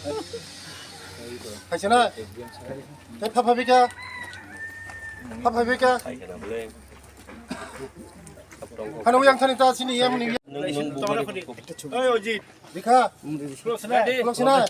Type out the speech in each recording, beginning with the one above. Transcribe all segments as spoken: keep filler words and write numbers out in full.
Hai sana. Hai pha pha bika. Pha pha bika. Hano yang thani ta sini yang ni. Oi, Ojit. Bika. Khulok sina. Khulok sina.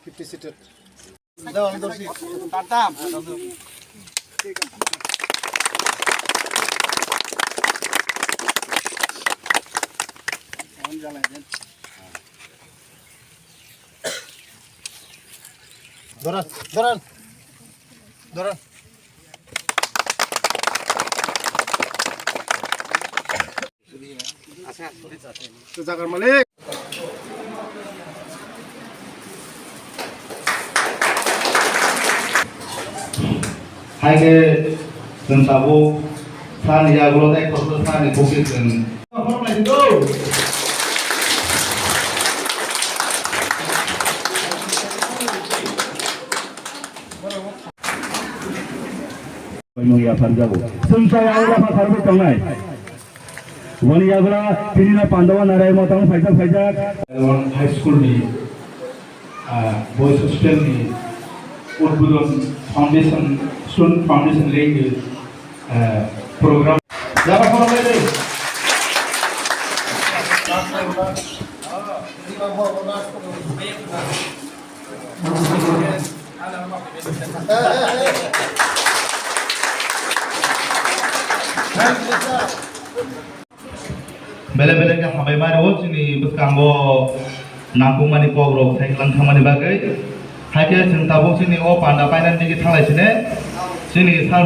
Fifty seated. Doran, doran. Doran. Jagar malik. Hai khe chwng tabuk sani yagulo tei kotor sani bukti chwng. Oimung yapharjago. Chwng chaya o yapha pharwi tongnai. Boni yagra tini no Pandava Narai Motang phaijak phaijak. High School ni, ah, Boys Hostel ni udbodon foundation, student foundation lengdi, ah, program. Jaba khorok lai de. Belai belai khe hambai mani o chini bwskango nangkukmani kokrok thai kwlang thangmani bagwi. Hai khe chwng tabuk chini o panda painani digi thanglai sine chini sir.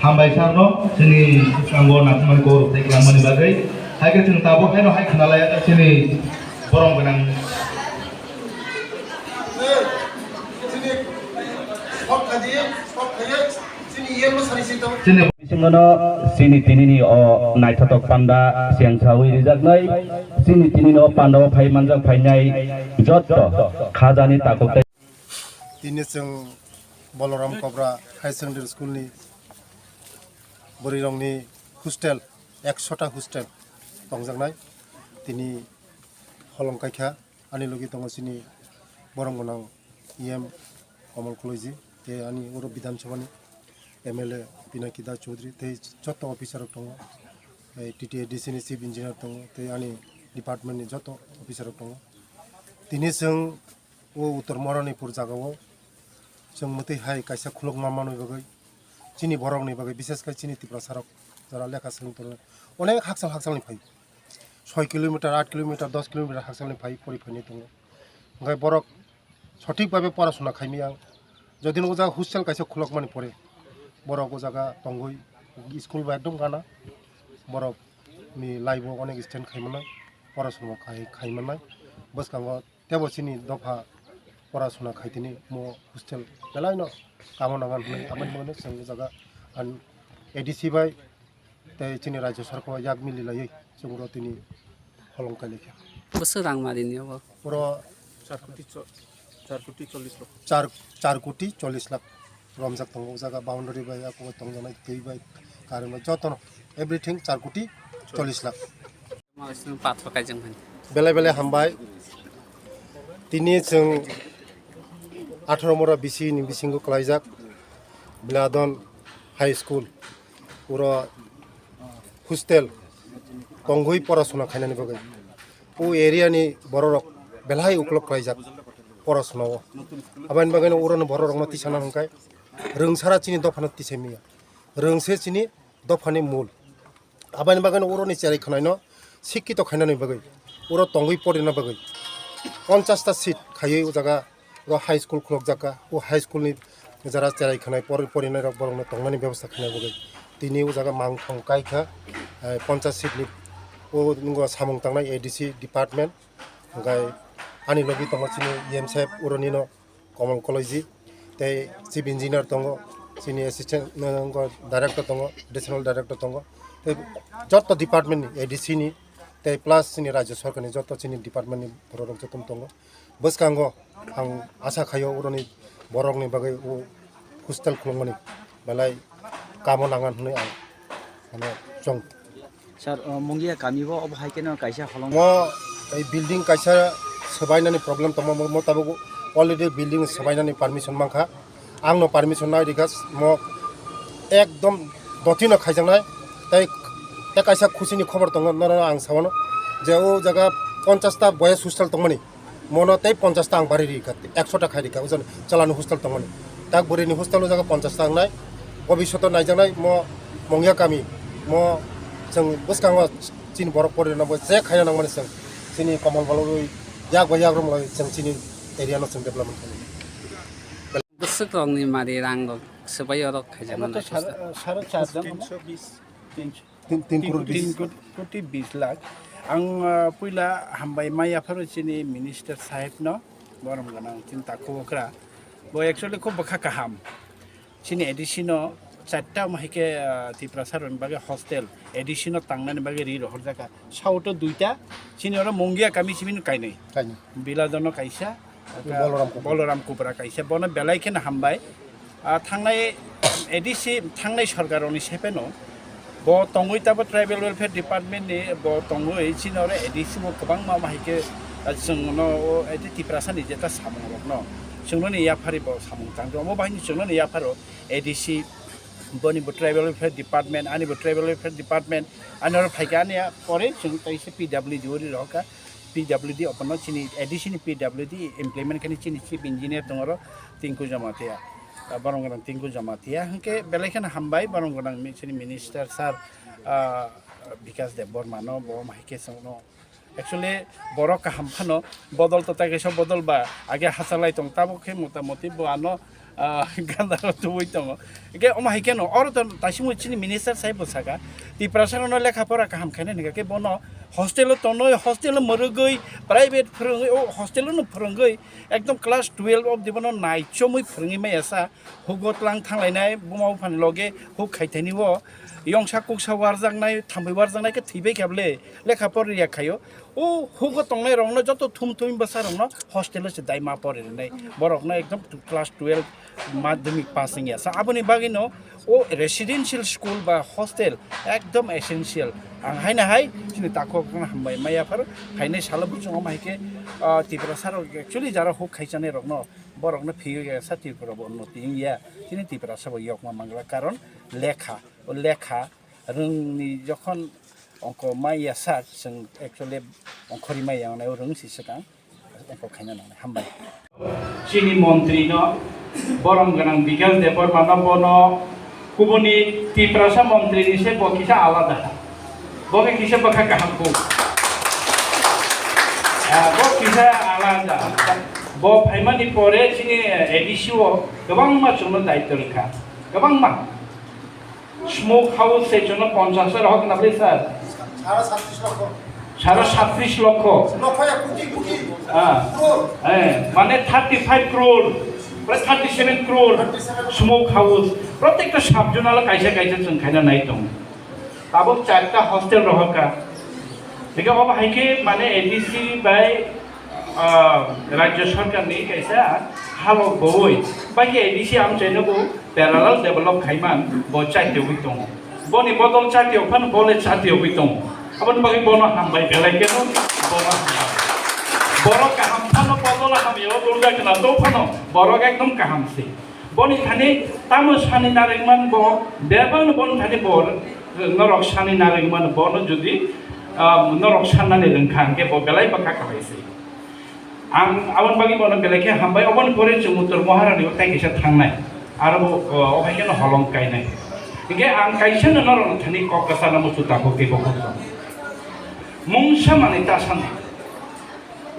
Hambai sir no chini bwskango nangkukmani kokrok thai kwlangmani bagwi. Hai khe chwng tabuk haino hai khwnalaiya chini borom gwnang. Chini bisingono chini tinini o naithotok panda sengsawi rijaknai, chini tinini o panda o phai manjak phainai jotto khajani takhuk tei. Tini chwng Balaram Kobra Higher Secondary School ni bwrwirokni hostel, ekshota hostel tongjaknai. Tini holong kaikha. Ani logi tongo chini borom gwnang E M Kamal Koloiji, tei ani oro Bidhan Sabha ni M L A Pinaki Das Chaudhary, tei joto officer rok tongo, tei T T A D C ni chief engineer tongo, tei ani department ni joto officer rok tongo. Tini chwng o Uttor Moranipur jaga o chwng mwtwi hai kaisa khulokma manwi bagwi, chini borok ni bagwi, bishes khe chini Tiprasa rok jora lekha swng tongo, onek hakchal hakchal ni phai. Soi kilometer, aat kilometer, dos kilometer hakchalni phai pori phainai tongo. Hwnkhe borok sothik bhabe porasona khaimaya. Jodi no o jaga hostel kaisa khulokmani pore, borok o jaga tongwi school bo ekdom gana, borok ni life o onek stand khaimanai, porasona khai, khaimanai. Bwskango tebo chini dopha porasona khaitini mo hostel belaino kamo nangan hwnwi, aboni bagwino chwng o jaga an A D C bai tei chini Rajya Sarkar yak mili laiwi chwng oro tini holong kailaikha. Bwswk rang marini obo? Oro char koti cho-, char koti chollish lakh. Char, char koti chollish lakh romjak tongo o jaga, boundary bai abo tongjaknai twi bai, current bai jotono everything char koti chollish lakh. Belai belai hambai. Tini chwng atharo mora bisi ni bisingo klaijak Biladon High School, uro hostel tongwi porasona khainani bagwi. O area ni bororok belai uklok klaijak porasona o. Aboni bagwino uro ni bororokno tisana hwnkhe rwngsara chini dophano tisai maya. Rwngse chini dophani mul. Aboni bagwino uroni cherai khwnaino sikkito khainani bagwi, uro tongwi porina bagwi ponchash ta seat khaiwi o jaga ro high school khulokjakha. O high school ni jara cherai khwnai por-, porinai rok borokno tongnani bebosta khaina bagwi tini o jaga mangthong kaikha, eh, ponchash seat ni o nwngo samung tangnai A D C department. Hwnkhe ani logi tongo chini E M saheb, uronino Kamal Koloiji, tei chief engineer tongo, chini assistant, eh, wngkha director tongo, additional director tongo, tei joto department ni A D C ni, tei plus chini Rajya Sarkar ni joto chini department ni borok rok joto tongo. Bwskango ang asa khaio, oroni borokni bagwi o hostel khulukmani belai kamo nangan hwnwi ang, mane, chong. Sir, o, Mungia kami bo obo hai kheno kaisa holong. Mo ei building kaisa swbainani problem tongmo, mo, mo tabuk already building swbainani permission mankha. Angno permission nai rikha, mo ekdom dotino khaijaknai. Tai, tai kaisa khusini khobor tongo, norok ang sawano je o jaga ponchash ta boys hostel tongmani. Mono tei ponchash ta ang bari rikha, ekso ta khai rikha, o jaga chalani hostel tongmani. Tak bwrwini hostel o jaga ponchash ta wngnai, bobishoto naijaknai mo Mungia kami, mo chwng bwskango chini borok pori rwna bo je khaina nangmani chwng chini komol bologwi yak bai yak romlai chwng chini area no chwng development khainai. Bwswk rokni mari rang rok swbai orok khaijak Omo to mano sar-, saro char jon. Tin, tin crore Tin bis. Ko-, koti bis lakh. Ang, ah, puila hambai ma yapharo chini minister saheb no, borom gwnang chini takhuk okra. Bo actually khub bwkha kaham. Chini A D C no charta omo hai khe, ah, Tiprasa rokni bagwi hostel, A D C no tangnani bagwi ri rohorjak kha. South o duita, chini oro Mungia kami simi no kainwi. Kainwi. Biladono kaisa, Boloram Kupra. Boloram Kupra kaisa. Bono belai kheno hambai. Ah, thangnai A D C, thangnai sorkar rokni sepeno bo tongwi tabo Tribal Welfare Department ni bo tongwi chini oro A D C bo kwbangma ma hai khe, ah, chwng no o, eh, Tiprasa ni jeta samung rok no chwng no ni yaphari bo samung tang omo bahai ni chwng no ni yapharo A D C boni bo Tribal Welfare Department, ani bo Tribal Welfare Department, ani oro phaikha ani pore chwng kaisa P W D ori rohorkha. P W D opono chini A D C ni P W D implement kani chini chief engineer tongoro Tinku Jamatia, ah, borom gwnang Tinku Jamatia. Hwnkhe belai kheno hambai borom gwnang mi-, chini minister sir, ah, Bikas Debbarma no bo hai khe chwngno. Actually borok kaham phano bodol to tai kaisa bodol ba age hachalai tong tabuk khe motamoti bo ano ah, gandaro tubui tongo. Hingke omo hai khe no, oro to taisimo chini minister sai bo saka, Tiprasa rokno lekha pora kaham khainani hingka khe bono hostel o tonwi, hostel o mwrwgwi, private phwrwngwi, o hostel o no phwrwngwi, ekdom class twelve obdi bono naichomwi phwrwngwi maya sa, hugo tlang thanglainai, buma buphani loge huk khaithani o, yongsa kuksa warjaknai, thambai warjaknai khe thwibai khe bole lekha pora ya khaio. O hugo tongnai rokno joto thum thum bwsa rokno hostel o se dai ma pore rwnai. Borokno ekdom class twelve madhyamik pass wngya. Sa aboni bagwi no o residential school ba hostel ekdom essential. Ang haino hai chini takhuk rokno hambai ma yaphar, phainai salo buchung omo hai khe, ah, Tiprasa rok actually jara huk khaichani rokno borokno phiyok ya sa Tripura bo unnoti wngya. Chini Tiprasa bo yokma mangla karon lekha, o lekha rwngni jokhon ongko maya sak, chwng actually ongkhorwi maya wngnai, o rwng si swkang ongko khaina nangnai. Hambai. Chini montri no, borom gwnang Bikas Debbarma no, bono kubuni Tiprasa montri ni se bo kisa alada. Bo khe kisa bwkha kaham kuk. Ah, bo kisa alada. Bo phaimani pore chini A D C o kwbangma chwngno daityo rwkha. Kwbangma. Smoke house se jono ponchash ta rohor na bwle sir? Sara satris lokho. Sara satris lokho. Lokho ya kuti kuti. Ah. Crore. Eh, mane thirty five crore, prai thirty seven crore. Thirty seven. Smoke house. Protekta sub zonal kaisa kaisa chwng khaina nai tong. Tabuk charta hostel rohor ka. Hingke obo hai khe mane A D C bai, ah, Rajya Sarkar ni kaisa halok bowoi, bai khe A D C amchaino bo parallel develop khaiman bo chatiogwi tongo. Boni bodol chatiog phano bole chatiogwi tongo. Aboni bagwi bono hambai belai kheno bono hambai. Borok kaham phano bodol hamya o dulga khna to phano borok ekdom kaham se. Boni thani tamo sani narwkman bo, bebakno boni thani bo norok sani narwkman bono jodi, ah, norok sannani rwngkha hwnkhe bo belai bwkha khlai se. Ang aboni bagwi bono belai khe hambai, oboni pore chwng Uttor Maharani o tai kaisa thangnai, aro bo, o, obai kheno holong kainai. Hwnkhe ang kaisa no norokni thani kok kwchangma muchung tabuk tei bo kok mungsa manwi ta sandi.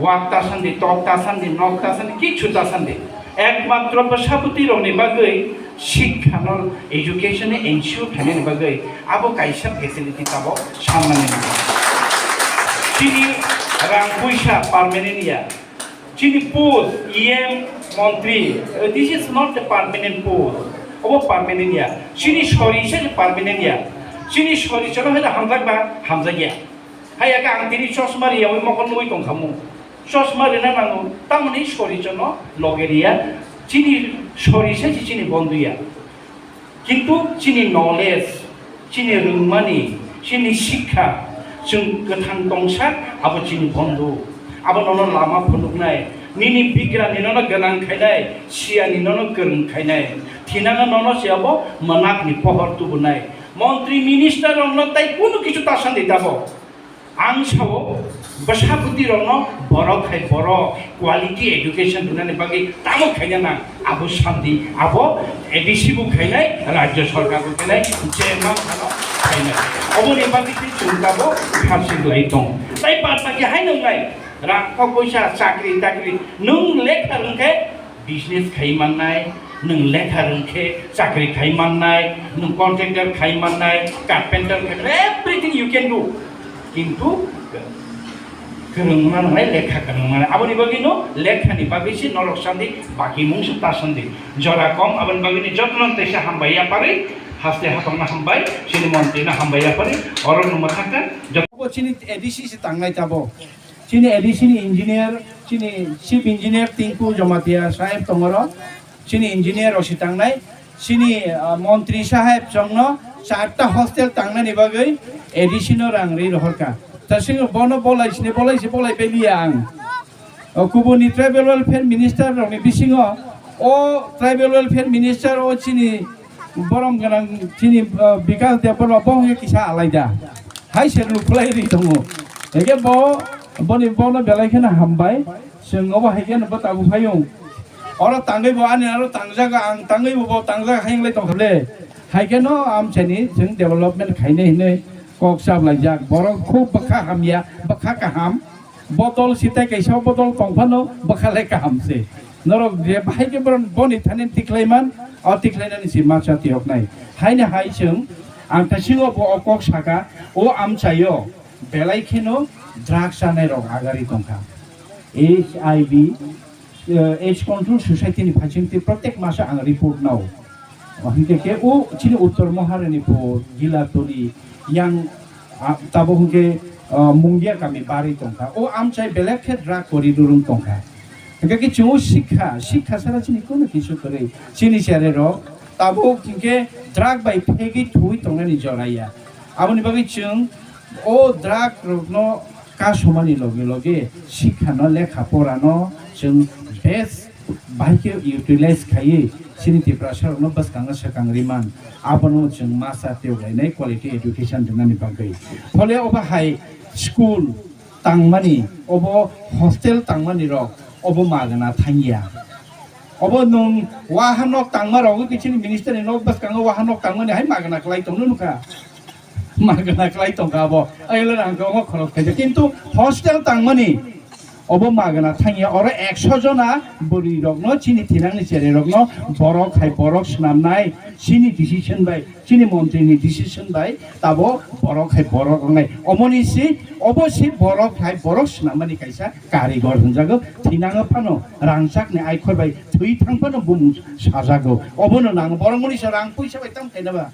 Wak ta sandi, tok ta sandi, nok ta sandi, kichu ta sandi. Ekmatro bwsabwtwi rokni bagwi sikha no education ni ensure khainani bagwi abo kaisa facility tabok sannani nango. Chini rang puisa permanent ya. Chini post E M montri, uh, this is not a permanent post. Obo permanent ya. Chini sori se permanent ya. Chini sori choro hai hamjak ba hamjak ya. Hai aka ang tini chosma riyawi mokol nugwi tongkhamu. Chosma rina nango, tamoni sori chono loge riya, chini sori se chini bonduya. Kintu chini knowledge, chini rwngmani, chini sikha, chwng kwthang tongsa, abo chini bondhu. Abo nono lama phunuknai, nini bigrani nono gwnang khainai, siyani nono kwrwng khainai, thinano nono se abo mwnakni pohor tubunai. Montri minister rokno tai kunu kichu ta sandi tabo. Ang sao, bwsa bwtwi rokno borok hai borok quality education rwnani bagwi tamo khaina nang, abo sandi, abo A D C bo khainai, Rajya Sarkar bo khainai, je ma phano khainai. Oboni bagwi se chwng tabo kharsi glai tong. Tai bad baki hai nwngnai, rang kok poisa, chakri takri, nwng lekha rwngkhe, business khai mannai, nwng lekha rwngkhe chakri khai mannai, nwng contractor khai mannai, carpenter khai mannai, everything you can do. Kintu kwrwngma nwngnai, lekha kwrwngma nwngnai. Aboni bagwino lekhani bagwi se norok sandi, baki mungsa ta sandi. Jora kom, aboni bagwino jotono teisa hambai yapharwi, haste hapangno hambai, chini montrino hambai yapharwi, orokno mwthangkha. Joto chini A D C se tangnai tabo. Chini A D C ni engineer, chini chief engineer Tinku Jamatia saheb tongoro, chini engineer rok si tangnai, chini, ah, montri saheb chongno charta hostel tangnani bagwi A D C no rang ri rohorka. Ta singo bono bolai sini bolai si bolai peliya ang. O kubuni tribal welfare minister rokni bisingo o tribal welfare minister o chini borom gwnang chini, ah, Bikas Debbarma bo hwnke kisa alaida. Hai se lukulai ri tongo. Ege bo, boni bono belai kheno hambai. Chwng obo hai kheno bo tabuk phaiyung. Oro tangwi bo ani aro tangjago, ang tangwi bo, bo tangjago hai wngwi tongkha le. Hai kheno amchaini chwng development khainai hinwi kok chaplaijak. Borok khub bwkha hamya, bwkha kaham. Botol sitai kaisa botol tongphano bwkha le kaham se. Norok je bahai khe boron boni thani tikhlai man, o tikhlainani se masa tiyoknai. Haino hai chwng ang taisingo bo o kok saka, o amchaio belai kheno drugs chanai rok agari tongkha. H I V, eh, AIDS Control Society ni phaisingtwi protek masa ang report nao. Hingke ke o chini Uttor Maharanipur, Gilatuli, yang, ah, tabo hingke, ah, Mungia kami bari tongkha. O amchai belek khe drug kori durung tongkha. Hingke ke chungo sikha, sikha sara chini kono kisu kwrwi. Chini chare rok tabo hingke drug bai phegwi thuwi tongnani joraya. Aboni bagwi chwng o drug rokno kasumani loge loge sikhano, lekha porano chwng best bahai khe utilize khaiwi chini Tiprasa rokno bwskango swkang riman, abono chwng masa tiyok lainai quality education rwnani bagwi. Phole obo hai school tangmani, obo hostel tangmani rok obo magna thangya. Obo nwng waha nok tangma rogwi chini minister ni nok bwskango waha nok tangmani hai magna kwlai tongno nukha. Magna kwlai tongkha abo. Ayole rang kwbangma khorok khaijak. Kintu hostel tangmani obo magna thangya. Oro ekso jona bwrwi rokno chini thinangni cherai rokno borok hai borok swnamnai chini decision bai, chini montri ni decision bai tabo borok hai borok wngnai. Omoni si, obo si borok hai borok swnammani kaisa karigor hwnjago. Thinango phano rangchakni aikhor bai thwi thang phano bumung sajago. Obono nango borok moni sa rang puisa bai tamo khaina ba.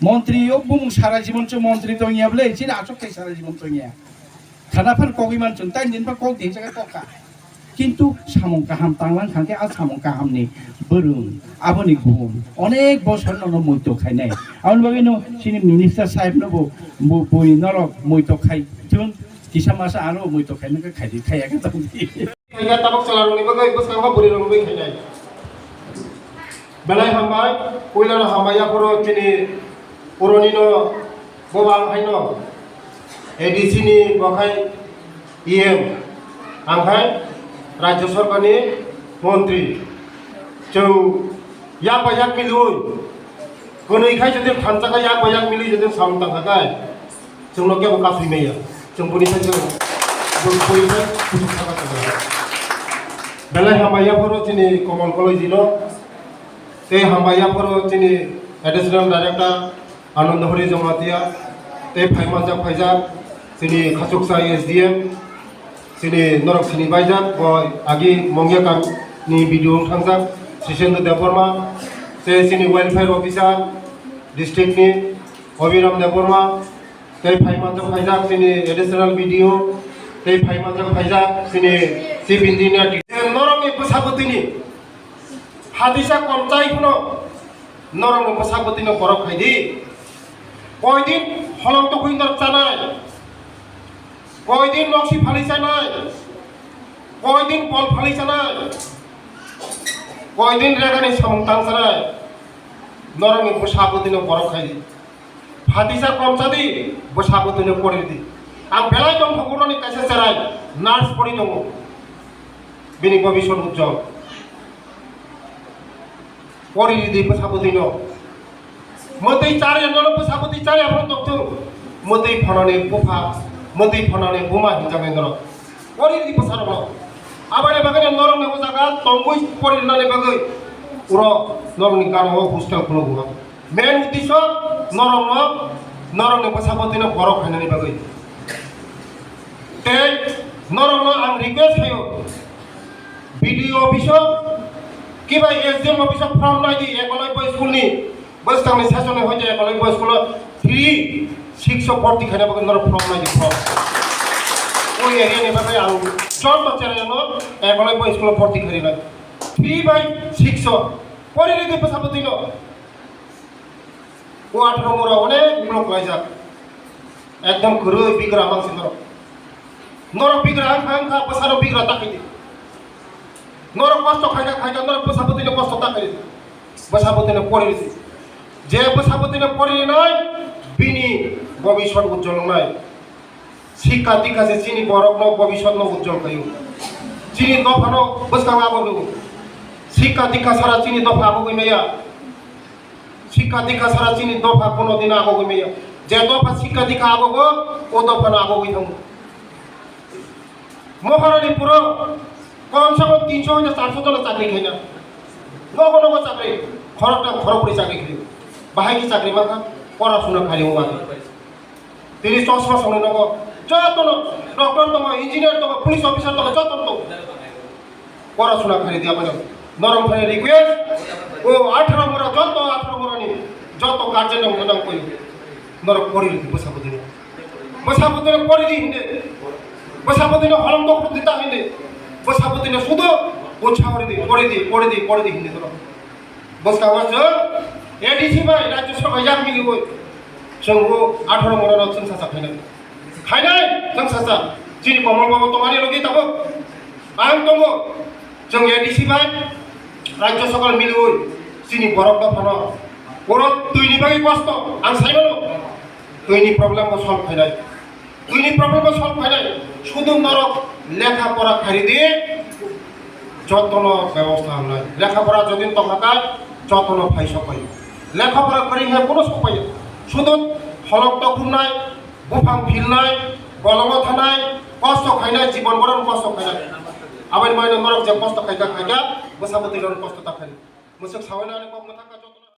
Montri o bumung sara jibon chwng montri tongya bwle, chini achuk thai sara jibon tongya. Khana phan kogwi man chwng, tai din pha kok din jaga kok kha. Kintu samung kaham tanglang kha khe a samung kaham ni bwrwng aboni gun onek bosor no, no muito khainai. Aboni bagwi no chini minister sahib no bo, bo, bui norok muito khai chwng kisa masa ano muito khainai khe khai di, khaiya khe tong di. Khaina tabuk chwla rokni bagwi bwskango bwrwi rokni bagwi khainai. Belai hambai, puila no hambai yaphuru chini puroni no bo ang haino A D C ni bo khai E M, ang khai Rajya Sarkar ni montri. Chwng yak bai yak milwi, kwnwi khai jodi thansa khai yak bai yak milwi jodi samung tangkha khai. Chwngno kebo kasui maya. Chwng boni sai chwng, boni sai kuchuk saka chwng. Belai hambai yaphuru chini Komol Koloiji no. Tei hambai yaphuru chini Additional Director Ananda Hari Jamatia. Tei phaimanjak phaijak chini Khachuksa S D M. Chini norok sini baijak, bo agi Mongya kam ni B D O wng thangjak, Sisendra Debbarma. Tei chini welfare officer district ni Abhiram Debbarma. Tei phai manjak phaijak chini additional B D O, Tei phaimanjak phaijak chini chief engineer di. Norokni bwsabwtwini hatisa komchai phano norokni bwsabwtwino borok khaidi. Koidin holong tokwi norok chanai, koidin noksi phalwi chanai, koidin bol phalwi chanai, koidin regani samung tang chanai, norokni bwsabwtwino borok khaidi. Phatisa komchadi, bwsabwtwino poridi. Ang belai tongkha boroni kaisa cherai, nurse pori tongo. Bini bobiswt ujjol. Poridi bwsabwtwino. Mwtwi charya nono bwsabwtwi charya phano tongthung. Mwtwi phanani bupha, mwtwi phanani buma hinjaknai norok. Poridi bwsarokno. Aboni bagwino norokni o jaga tongwi porinani bagwi uro norokni gana o hostel khulukgo. Main uddesho norokno, norokni bwsabwtwino borok khainani bagwi. Tei norokno ang request khaio, B D O office o kiba S D M office o form naidi Eklavya school ni, bwskangni session ni hoite Eklavya school o three six o bhorti khaina bagwi norok form naidi form. O area ni bagwi ang joto cherai no Eklavya school o bhorti khainai. Three by six o. Porinani bwsabwtwino. O atharo mura onek block laijak. Ekdom kwrwi bigra mangsi norok. Norok bigra wngkha, wngkha, bwsano bigra ta khaidi. Norok kosto khaika, khaika, norok bwsabwtwino kosto ta khaidi. Bwsabwtwino porinai. Je bwsabwtwino porinai, bini bobiswt ujjol wngnai. Sikka dikka se chini borokno bobiswtno ujjol khaio. Chini dophano bwskang abo rwo. Sikka dikka sara chini dopha abogwi maya. Sikka dikka sara chini dopha kono dino abogwi maya. Je dopha sikka dikka abogo, o dophano abogwi thango. Maharani puro komse kom tinso hoite charso jona chakri khaina. Nogo nogo chakri, khoroktham khorokbri chakri khaio. Bahai ki chakri mankha, pora suna khaio wngmani. Tini chosma songni nogo jotono doctor tongo, engineer tongo, police officer tongo, jotono tongo. Pora suna khaidi aboni. Norok phai request, o atharo mura joto atharo murani joto guardian rok nang koi. Norok pori ridi bwsabwtwino. Bwsabwtwino pori di hinde. Bwsabwtwino holong dok rok dita hinde. Bwsabwtwino sudo bwsa pori di, pori di, pori di, pori di hinde norok. Bwskango chwng A D C bai Rajya Sabha yak miliwi chwng bo atharo mura no chwng sacha khainai. Khainai chwng sacha. Chini Komol Babu tongmani logi tabuk ang tongo. Chwng A D C bai Rajya Sabha miliwi chini borok dophano. Borok twini bagwi kosto ang saimano. Twini problem bo solve khainai. Twini problem bo solve khainai. Sudu norok lekha pora khairidi, jotono bebosta hamnai. Lekha pora jodi tongkha kha, jotono phai sokpai. Lekha pora kwrwi hai bono sokpai. Sudu holok tokhumnai, buphang philnai, bolongo thanai, kosto khainai, jibon boron kosto khainai. Aboni bagwi norok je kosto khaikha khaikha, bwsabwtwi norok kosto ta khainai. Mwswk sawi nani kok mwthangkha jotono.